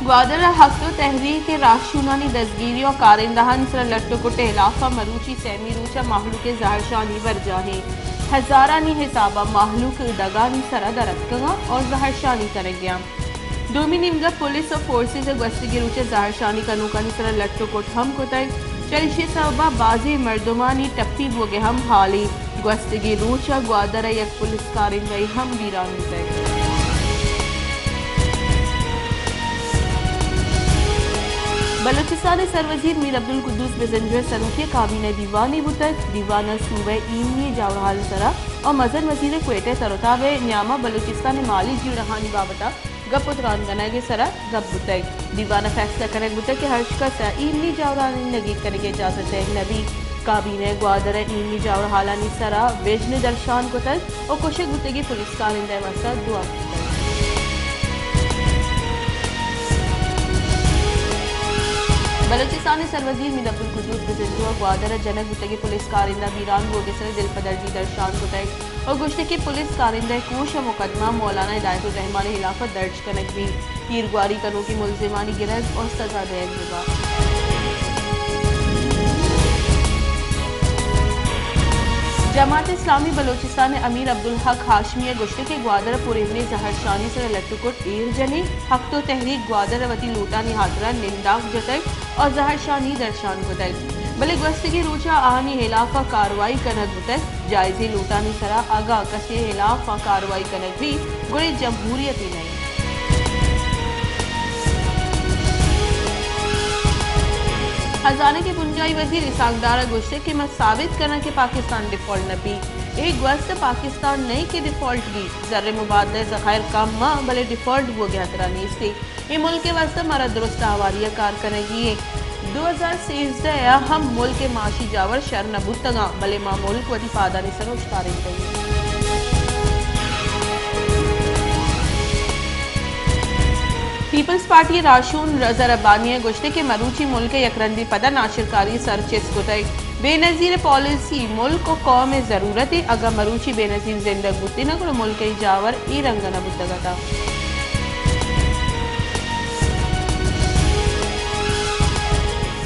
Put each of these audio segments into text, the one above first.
گوادر ءَ حق دو تحریک ءِ راہشونانی دزگیری ءُ کارندہانی سرا لٹ ءُ کٹ ءِ ہلاف ءَ مروچی سیمی روچ ءَ مہلوک ءِ زہرشانی برجاہ اِنت۔ ہزارانی حساب ءَ مہلوک ڈگانی سرا در اتکگ اَنت ءُ زہرشانی کنگ ءَ اَنت۔ دومی نیمگ ءَ پولیس ءُ فورسز ءَ گوستگیں روچ ءَ زہرشانی کنوکانی سرا لٹ ءُ کٹ ہم کتگ۔ چریشی ءِ سبب ءَ بازیں مردمانی ٹپی بوگ ءِ ہم ہال اِنت۔ گوستگیں روچ ءَ گوادر ءَ یک پولیس کارندہ ئے ہم بیران بوتگ۔ بلوچستان ءِ سروزیر میر عبدالقدوس بزنجو ءِ سروکی ءَ کابینہ ءِ دیوانے بوتگ۔ دیوان ءَ صوبہ ءِ ایمنی ءِ جاورحال ءِ سرا ءُ مزن وزیر ءِ کوئٹہ ءِ تر ءُ تاب ءِ نیام ءَ بلوچستان ءِ مالی جیڑہانی بابت ءَ گپ ءُ تران کنگ ءِ سرا گپ بوتگ۔ دیوان ءَ فیصلہ کنگ بوتگ کہ ہرچ کس ءَ ایمنی جاورانی نگیگ کنگ ءِ اجازت دئیگ نہ بیت۔ کابینہ ءَ گوادر ءِ ایمنی جاورحالانی سرا وژن درشان کتگ ءُ کشگ بوتگیں پولیس کارندہ ءِ واستہ دعا کتگ۔ بلوچستان ءِ سروزیر میر عبدالقدوس بزنجو ءَ گوادر ءَ جنگ بوتگیں پولیس کارندہ بیران بوگ ءِ سرا دلپدردی درشان کتگ ءُ گوشتگ کہ پولیس کارندہ ءِ کوش ءُ مقدمہ مولانا ہدایت الرحمان ءِ ہلاف ءَ درج کنگ بیت۔ تیرگواری کنوکیں ملزمانی گرگ ءُ سزا دئیگ بہ بنت۔ جماعت اسلامی بلوچستان ءِ امیر عبدالحق ہاشمی ءَ گوشتگ کہ گوادر ءَ پرایمنیں زہرشانی سرا لٹ ءُ کٹ ایر جنیں۔ حق دو تحریک گوادر ءَ وتی لوٹانی ہاترا ننداک جتگ ءُ زہرشانی درشان کتگ، بلے گوستگیں روچ ءَ آہانی ہلاف ءَ کاروائی کنگ بوتگ۔ جائزیں لوٹانی سرا اگاں کسے ءِ ہلاف ءَ کاروائی کنگ بیت، گڑا اے جمہوریتے نہ اِنت۔ خزانہ ءِ بنجاہی وزیر اسحاق ڈار ءَ گوشتگ کہ من ثابت کناں کہ پاکستان ڈیفالٹ نہ بیت۔ اے گوست پاکستان نہ اِنت کہ ڈیفالٹ بیت۔ زر ءِ مبادلہ ءِ ذخائر کم اَنت، بلے ڈیفالٹ بوگ ءِ ہاترا نیست اِنت۔ اے ملک ءِ واستہ مارا درست ہواری ءَ کار کنگی اِنت۔ دو ہزار سیزدہ ءَ ہم ملک ءِ معاشی جاور شر نہ بوتگ اَنت، بلے ما ملک وتی پادانی سر ءَ اوشتارینتگ۔ پیپلز پارٹی ءِ راہشون رضا ربانی ءَ گوشتگ کہ مروچی ملک ءَ یک رندے پدا ناشرکاری ءِ سر چست کتگ۔ بے نظیر پالیسی ملک ءُ قوم ءِ ضرورت اِنت۔ اگاں مروچی بے نظیر زندگ بوتیں نا، گڑا ملک ءِ جاور اے رنگ ءَ نہ بوتگ اتاں۔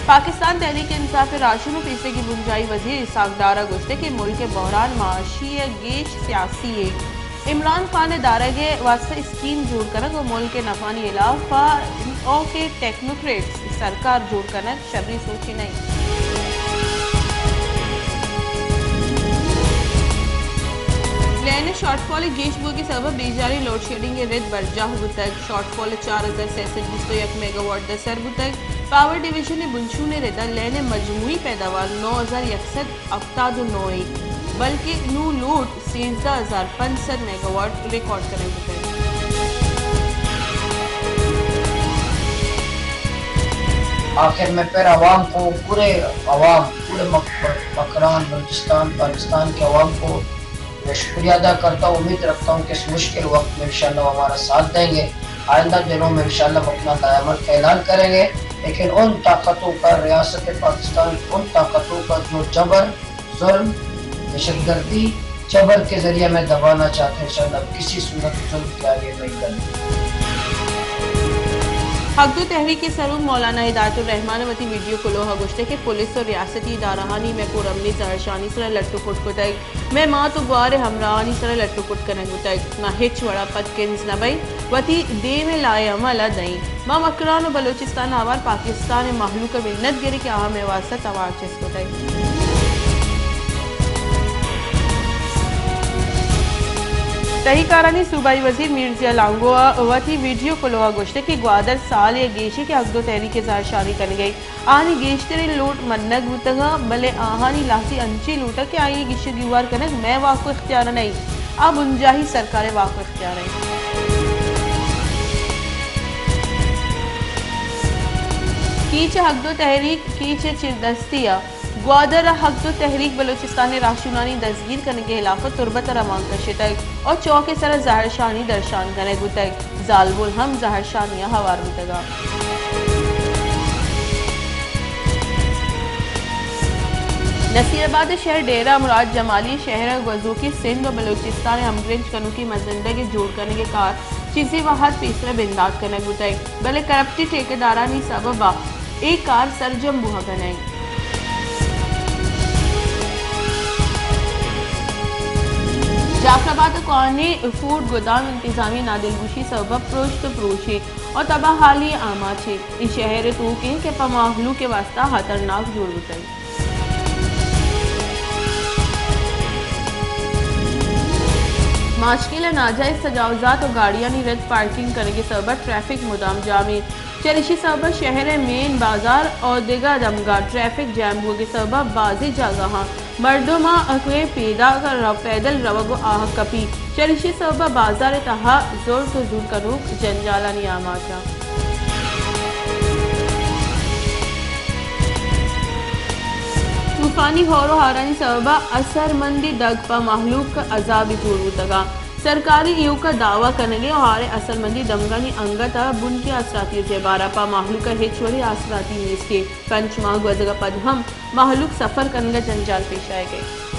پاکستان تحریک انصاف ءِ راہشون ءُ پیسریگیں بنجاہی وزیر اسحاق ڈار ءَ گوشتگ کہ ملک ءِ بحران معاشی ءَ گیش سیاسی اِنت۔ عمران خان ءِ دارگ ءِ واستہ اسکیم جوڑ کنگ ءُ ملک ءِ نفعانی ہلاف ءَ او کے ٹیکنوکریٹس سرکار جوڑ کنگ شریں سوچے نہ اِنت۔ لین ءِ شارٹ فال ءِ گیش بوگ ءِ سبب ءَ بیجاریں لوڈ شیڈنگ ءِ رد برجاہ بوتگ۔ شارٹ فال ءِ چار ہزار سئے سد بیست ءُ یک میگا واٹ ءَ سر بوتگ۔ پاور ڈویژن ءِ بنچون ءِ رد ءَ لین ءِ مجموعی پیداوار نو ہزار یک سد ہفتاد ءُ نو اِنت، بلکیں نوں لوڈ سیزدہ ہزار پنچ سد میگا واٹ ریکارڈ کنگ بوتگ۔ آخر میں پھر عوام کو، پورے عوام، پورے مک-، مکران، بلوچستان، پاکستان کے عوام کو میں شکریہ ادا کرتا ہوں۔ امید رکھتا ہوں کہ اس مشکل وقت میں انشاءاللہ وہ ہمارا ساتھ دیں گے۔ آئندہ دنوں میں انشاءاللہ ہم اپنا دائمر کا اعلان کریں گے، لیکن ان طاقتوں کا، ریاست پاکستان، ان طاقتوں کا جو جبر، ظلم، دہشت گردی، جبر کے ذریعے ہمیں دبانا چاہتے ہیں، انشاءاللہ ہم کسی صورت ظلم کے آگے نہیں کریں گے۔ حق دو تحریک ءِ سروک مولانا ہدایت الرحمان ءَ وتی ویڈیو کلوہ ءَ گوشتگ کہ پولیس ءُ ریاستی ادارہانی مئے پرامنیں زہرشانی سرا لٹ ءُ کٹ کتگ، مئے مات ءُ گوار ءِ ہمراہانی سرا لٹ ءُ کٹ کنگ بوتگ۔ ما ہچ وڑا پد کنز نہ بئیں، وتی دیم ءِ لائحہ عمل ءَ دئیں۔ ما مکران ءُ بلوچستان ءَ ہوار پاکستان ءِ مہلوک ءَ منت گریں کہ آہاں مئے واستہ توار چست کتگ۔ تہی کارانی صوبائی وزیر میر ضیاء لانگو ءَ وتی ویڈیو کلوہ ءَ گوشتگ کہ گوادر سالے ءَ گیش اِنت کہ حق دو تحریک ءِ زہرشانی کنگ ءَ اِنت۔ آہانی گیشتریں لوٹ منگ بوتگ اَنت، بلے آہانی لہتے انچیں لوٹ اَنت کہ آئی ءِ گیش ءُ گیوار کنگ مئے واک ءُ اختیار ءَ نہ اِنت، آ بنجاہی سرکار ءِ واک ءُ اختیار ءَ اِنت۔ کیچ ءِ حق دو تحریک کیچ ءِ چیردستی ءَ گوادر ءَ حق دو تحریک بلوچستان ءِ راہشونانی دزگیر کنگ ءِ ہلاف ءَ تربت ءَ روان کشتگ ءُ چوک ءِ سرا زہرشانی درشان کنگ بوتگ۔ زالبول ہم زہرشانی ءَ ہوار بوتگ اَنت۔ نصیر آباد ءِ شہر ڈیرہ مراد جمالی ءِ شہر ءَ گوزوکیں سندھ ءُ بلوچستان ءِ ہمگرنچ کنوکیں مزنڈگ ءِ جوڑ کنگ ءِ کار چیزے وھد پیسر ءَ بندات کنگ بوتگ، بلے کرپٹ ٹھیکیدارانی سبب ءَ اے کار سرجم بوھگ ءَ نہ اِنت۔ جعفر آباد ءِ کوھنیں فوڈ گدام انتظامی ءِ نادلگوشی ءِ سبب ءَ پرشت ءُ پروشی ءُ تباہ حالی ءِ آماچ اِنت۔ اے شھر ءِ توک اِنت کہ پہ مھلوک ءِ واستہ ھترناک جوڑ بوتگ۔ ماشکیل ءَ ناجائز تجاوزات ءُ گاڑیانی رد پارکنگ کنگ ءِ سبب ءَ ٹریفک مدام جام اِنت۔ چریشی ءِ سبب ءَ شھر ءِ مین بازار ءُ دگہ دمگاں ٹریفک جام بوگ ءِ سبب ءَ بازیں جاگھاں مردماں اکویں پیداگ ءَ رو-، پیدل روگ ءُ آھگ کپیت۔ چریشی ءِ سبب ءَ بازار ءِ تھا زرت ءُ زور کنوک جنجالانی آماچ اَنت۔ طوفانی ھور ءُ ھارانی سبب ءَ اثرمندیں دگ پہ مھلوک ءَ عذابے جوڑ بوتگ اَنت۔ سرکاری ایوک ءَ دعوی کنگ ءَ ھار ءِ اثرمندیں دمگانی انگت ءَ بنکی آسراتی ءِ جیبارا پہ مھلوک ءَ ھچ وڑیں آسراتی نیست اِنت۔ پنچ ماہ گوزگ ءَ پد ھم مھلوک سفر کنگ ءَ جنجال پیش آیگ ءَ اِنت۔